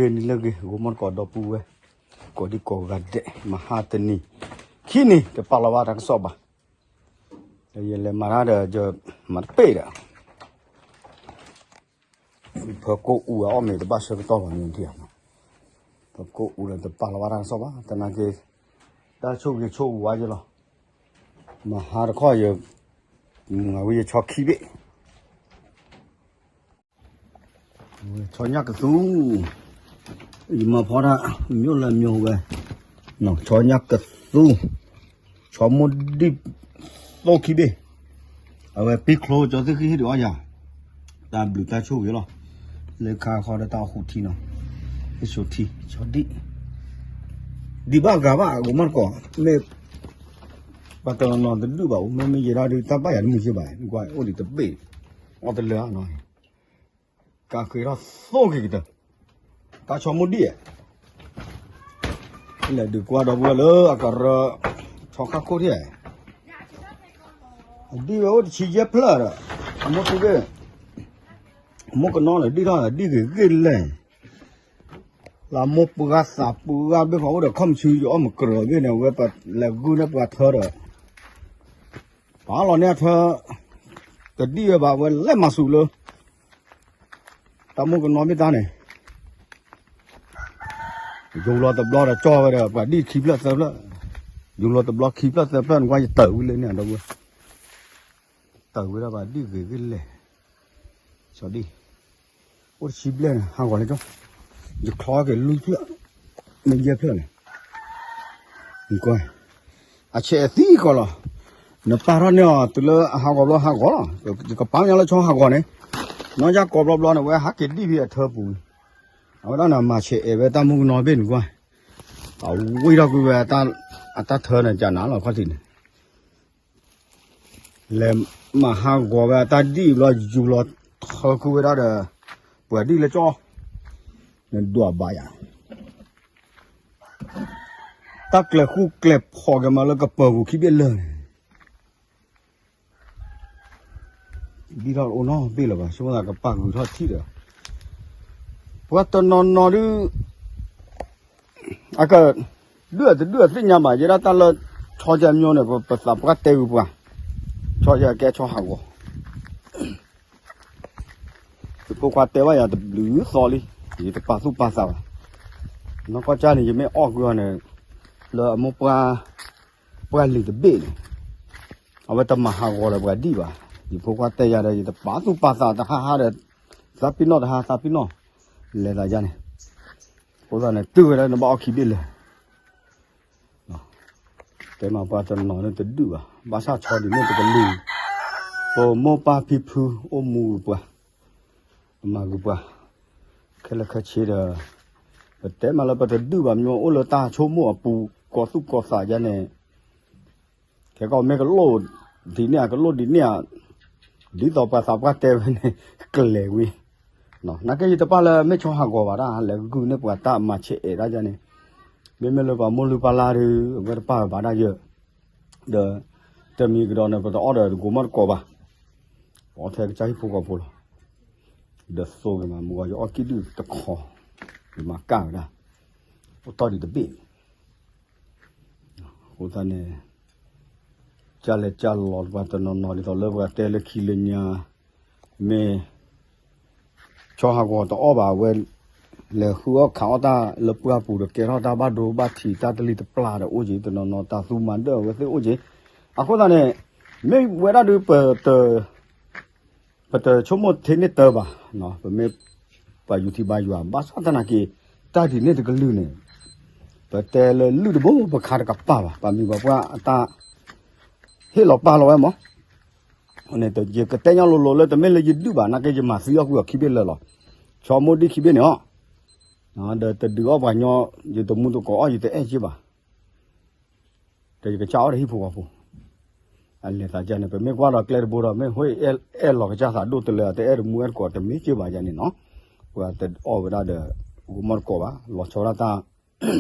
ဂ့ၤနံၤလၢဂ့ၤ ဂိၤမီၢ်တကိးဒီပုၢ်ဝဲၢ် ကိးဒံကိးဂၤဒဲး မဟါတနံၤ ခံနံၤ တပာ်လီၤဘၣ်တၢ်ကစီၣ်ဘၣ်. ယလဲၤမၤတၢ်ဒီး ယမၤတပ့ၢ်ဒီး ဖၢကိၣ်အူအီၣ်မ့ၤတဘၣ်ဆၢကတီၢ်ဘၣ်န့ၣ် ဖၢကိၣ်အူဒီးတပာ်လီၤဘၣ်တၢ်ကစီၣ်ဘၣ် သနာ်က့ တၢ်ဆိၣ်ဂ့ၤဆိၣ်ဝါယလီၤ. မဟါတခီယ မၤဝံၤယဆီခံဘ့ၣ် ဆီညၣ်ကသူ, ယမၤဖီတၢ် မျိၣ်လၢမျိၣ်ဝဲ, ဆီညၣ်ကသူ, ဆီမိၢ်ဒံၣ်သိခံဘ့ၣ်, အဝဲပံၢ်ချိကၠီသ့ၣ်ဃံဟ့ၣ်ဒုးအီၣ်ယၤ, တၢ်ဘျုးတၢ်ဆိၣ်ဂ့ၤလီၤ, လၢခါဃီဒီးတၢ်အိၣ်ဃူထံနီၤ, ဟ့ၣ်ဆိထံ ဆီဒံၣ်, ဒံၣ်ဘၣ်ဂၤဘၣ် အဂီၤမီၢ်တကိး, မ့ၢ် ပှၤတနီၤနီၤတဒုၣ်ဘၣ်အိၣ် မ့မ့ၢ်ယဲဒၣ်ဒုး တၢ်ဘၣ်ယၤတမုာ်က့ဘၣ်, ကွၢ်အိၣ်ဒံးတဘ့ၣ်, အီၣ်တလၢနီၤ, ကးဃ့ထီၣ်သိၣ်က့ၤကတၢၢ်, တၢ်ဆီမိၢ်ဒံၣ်, လဲၤဒုးကွၢ်ဒီပုၢ်ဝဲၢ်လၢအကရၢ, ဆီခါခိၣ်ထံၣ်, အဒံၣ်ဝဲအိၣ်တဆံယဲၢ်ဖျၢၣ်ဒီး, အမိၢ်ထူဘ့ၣ်, မိၢ်ကနီၤလၢဒံၣ်ထီၣ်ဒံၣ်ဂ့ၤဂ့ၤလဲၣ် လၢမိၢ်ပှၢ်သးပှၢ်ဘ့ၣ်ဃီအိၣ်ဒီးခီၣ်မဆူယအီၣ်မကြၢးဘ့ၣ်န့ၣ် အဝဲပလဲၤဂုၢ်န့ၢ်ပှၤထၢဒီး, ပာ်လီၤန့ၢ်အထၢ, တဒံၣ်ဝဲဘၣ်ဝဲလဲၤမၤဆူၣ်လၢ, တၢ်မိၢ်ကနီၤဘ့ၣ်တၢ်န့ၣ်, ယူၤလီၤတဘျီဒီးကၠီဝဲဒီး ပှၤဒံၣ်ခံဖျၢၣ်သၢဖျၢၣ်, ယူၤလီၤတဘျီခံဖျၢၣ်သၢဖျၢၣ်န့ၣ် ကွၢ်ယတၢၢ်ဝံၤလၢန့ၣ်ဒီပုၢ်ဝဲၢ်, တၢၢ်ဝံၤဒီးပှၤဒံၣ်ဂ့ၤဂ့ၤလဲၣ် ဆီဒံၣ်, အိၣ်တဆံဘျဲၣ်န့ၣ် ဟးဂီၤလၢကၠီ, ယချီက့ၤလွံၢ်ဖျၢၣ်, မ့ၢ်ယဲၢ်ဖျၢၣ်န့ၣ်, ကွၢ်, အဆဲးအသံကီးလီၤ, နပာ်ထီၣ်န့ၢ်အီၤတုၤလၢအဟးဂီၤဘျီဟးဂီၤလီၤ, ယကပာ်ညီလၢဆီဟးဂီၤန့ၣ်, နီၢ်ယၢ်ကိးဘျီဘျီန့ၣ် ဝဲဟးက့ၤဒံၣ်ဖဲအထၢပူၤ, အဝဲဒၣ်န့ၣ်မၤဆဲးအဲၣ်ဝဲတၢ်မိၢ်ကနီၤဘ့ၣ်န့ၣ်ကွၢ်, အဝံထီၣ်ကွံာ်ဝဲ, အတၢ်ထၢန့ၣ် ကနၤလီၤခီၣ်ထံးန့ၣ် လဲၤမၤဟးဂီၤဝဲအတၢ်ဒံၣ်ဘျီယူၤလီၤထၢခုဝဲဒၣ်ဒီး, ပှၤဒံၣ်လၢကၠီ, နဒွးဘၣ်ယၤ, တၢ်ကျဲၤဃူကျဲၤဖိးက့ၤမးလၢကပၢၤပူၤခံဘ့ၣ်လၢာ်န့ၣ် ဒံၣ်ထီၣ်အိၣ်နီတဘ့ၣ်လၢၤဘၣ် ဆိကမိၣ်သးကပာ်ဂုၤထီၣ်ထံၣ်ဒီး, ပှၤတနီၤနီၤဒုး, အက, ဒုးအတဒုးအသ့ၣ်ညါဘၣ် ယဲဒၣ်တၢ်လၢ, ဆီကဲမျိန့ၣ် ပသးပှၢ်တဲဂုၤပှၤ, ဆီကဲဆီဟးဂီၤ, ယဖိခွါတဲဘၣ်ယၤတဘျုးသီလံ, ယတပာ်သူၣ်ပာ်သးဘၣ်, နီၢ်ကီၢ်ကၢ်န့ၣ် ယမ့ၢ်အီၣ်ကွံာ်အီၤန့ၣ်, လၢအမိၢ်ပှၢ်, ပှၢ်လံၤတဘ့ၣ်န့ၣ်, အဝဲတမၤဟးဂီၤဒီးပှၤဒံၣ်ဘၣ်, ယဖိခွါတဲယၤဒီး ယတပာ်သူၣ်ပာ်သးတဟါဟါဒီး, သးပ့ၤနီၣ်တဟါသးပ့ၤနီၣ်, လဲၤသးယါန့ၣ်, အဃိသတးန့ၣ် တုၤဝဲဒၣ်နဘၣ်အီၣ်ခံဘ့ၣ်လၢာ် တဲမးပှၤတနီၤန့ၣ်တဒုးဘၣ် ဘၣ်ဆၣ်ဆီဒ်န့ၣ်တကလုာ်, ပမိၢ်ပၢ်ဖံဖုအိၣ်မူဂ့ၤပှၤ, ပမၤဂ့ၤပှၤ, ခဲလၢာ်ခဲဆ့ဒီး, ပတဲမးလၢပတဒုးဘၣ် မ့ၢ်အိၣ်လၢတၢ်ဆိကမိၣ်အပူၤ ကီၤသူၣ်ကီၤသးယါန့ၣ်, ခဲကီၢ်မ့ၢ်ကလိၣ်ဒ်န့ၣ်ဧါ ကလိၣ်ဒ်န့ၣ်ဧါ, ဒ်သိးပှၤသးပှၢ်တဲဝဲန့ၣ်, ကျဲၤဝံၤ, နာ်က့ယတပာ်လၢမ့ၢ်ဆီဟးဂီၤဘၣ်ဒၣ် လဲၤဂုာ်န့ၢ်ပှၤတၢ်မၤဆဲးအဲၣ်ဒၣ်ယါန့ၣ်, မ့မ့ၢ်လၢပှၤမိၢ်လုၢ်ပၢ်လၢ်ဒီး အဝဲတပာ်ဘၣ်ဒၣ်ယဲ, ဒီး, တမံၤကဒီးန့ၣ် ပတအီၣ်ဒီးတကိးမီၢ်တကိးဘၣ်, ပအီၣ်ထဲကစၢ်ဟံၣ်ဖိဃီဖိလီၤ, ဒီးသိက့ၤမး မုၢ်ဂီၤယအီၣ်ကံၣ်ဒုၣ်တခီ, ယမၤကၢ်ဝဲဒၣ်, အိၣ်တီၢ်ဒံးတဘ့ၣ် အဃိသတးန့ၣ်, ကၢ်လဲၤကၢ်လီၤပှၤတနီၤနီၤဒ်သိးလၢပှၤတဲလၢခံလၢညါ, မ့ၢ်, ဆီဟးဂီၤတအီၣ်ဘၣ်ဝဲ, လဲၤဃုအီၣ်ခးအီၣ်တၢ်လၢပှၢ်ပူၤဒီးကဲထီၣ်တၢ်ဘၣ်ဒိဘၣ်ထံးတၢ်တလံၤတပျၢ်ဒီးအိၣ်က့ၤတနီၤနီၤတၢ်သူမၤဒၢၣ်အဝဲသ့ၣ်အိၣ်က့ၤ, အဃိသတးန့ၣ်, မ့ၢ်ဝဲဒၣ်ဒုးပတ ပတဆိကမိၣ်ထဲန့ၣ်တၢ်ဘၣ်, ပမ့ၢ်ပာ်ယူၤထံဘါယွၤ ဘၣ်ဆၣ်သနာ်က့, တၢ်ဒ်န့ၣ်တကလုာ်န့ၣ်, ပတဲလၢလုၢ်တဘိပခါတကပၤဘၣ် ပှၤမံၤပှၤပှၢ်အတၢ်, ဟ့ၣ်လီၤပာ်လီၤဝဲမး, ယကတဲညီလိၤလိၤလၢတမ့ၢ်လၢယဒုၣ်ဘၣ် နာ်က့ယမၤသံအီၣ်ကွံာ်အီၤခံဘ့ၣ်လၢာ်လီၤ, ဆီမိၢ်ဒံၣ်ခံဘ့ၣ်န့ၣ်အီၤ, ဒီးတဒုးအီၣ်ပှၤညီ, ယတမူတကိးအီၣ်ယတအဲၣ်က့ဘၣ် ဒီးယကစၢ်အီၣ်ဒီးဟံၣ်ဖိဃီဖိ, အလဲၤသးကန့ၣ် ပမ့ၢ်ကွၢ်ဒီးကျဲတဘိဒီး မ့ၢ်ဟဲအဲၣ်လီၤကစၢ်သးဒိၣ်တလၢ တအဲၣ်တမူအဲၣ်တကိးတမ့ၢ်က့ဘၣ်ယန့ၣ်နီၤ, ပှၤတအီၣ်ဝဲဒၣ်ဒီး, ဂိၢ်မီၢ်တကိးဘၣ် လီၤဆီဒၣ်တၢ်,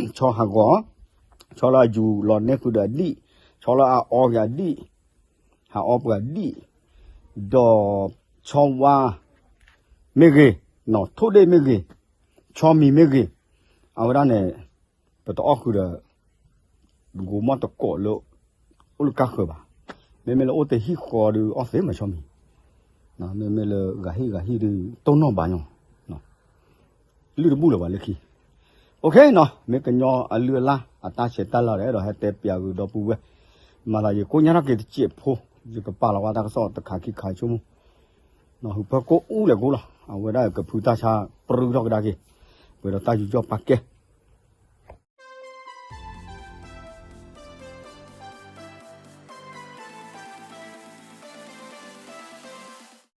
ဆီဟးဂီၤ, ဆီလၢအယူၤလီၤနဲဃုာ်ဒီးအဒံၣ်, ဆီလၢအအီက့ၤအဒံၣ်, ဟးအီပှၤဒံၣ်, ဒီး, ဆီဝါ, မ့ၢ်ဂ့ၤ, နီၢ်ထိၣ်ဒ့ၣ်မ့ၢ်ဂ့ၤ, ဆီမံၤမ့ၢ်ဂ့ၤ, အဝဲဒၣ်န့ၣ် ပတအီၣ်ဃုာ်ဒီး ဂိၤမီၣ်တကိးလၢ အိၣ်လၢကါဃၢၤဘၣ်. မ့မ့ၢ်လၢအိၣ်တဟံၣ်ဃီဒီးအီၣ်သ့မၤဆီမံၤ, မ့မ့ၢ်လၢဂၤဟံၣ်ဂၤဟံၣ်ဒီး တိၢ်နီၣ်ဘၣ်ညီ, လုၢ်တဘူၣ်လၢၤဘၣ်လၢခံ. အိၣ်ခ့နီၤ မ့ၢ်ကညီအလုၢ်အလၢ် အတၢ်ဆဲးတၢ်လၤဒီး အဲၣ်ဒိးဟဲတဲပၠးဂုာ်ဒီပုၢ်ဝဲၢ် မၤသးယကိးညါထီၣ်က့ၤတစဲးဖိ, ယကပာ်လီၤဝဲတၢ်ကစီၣ်တခါခံခါဆိကမိၣ် နီၢ်ဟူဖၢကိၣ်အူလဲၣ်ကိၣ်လီၤ. အဝဲဒၣ်ကဖုတၢ်ဆါပြူထီၣ်ကဒါက့ၤ ပှဲၤဒီးတၢ်ယူးယီၣ်ပာ်ကဲ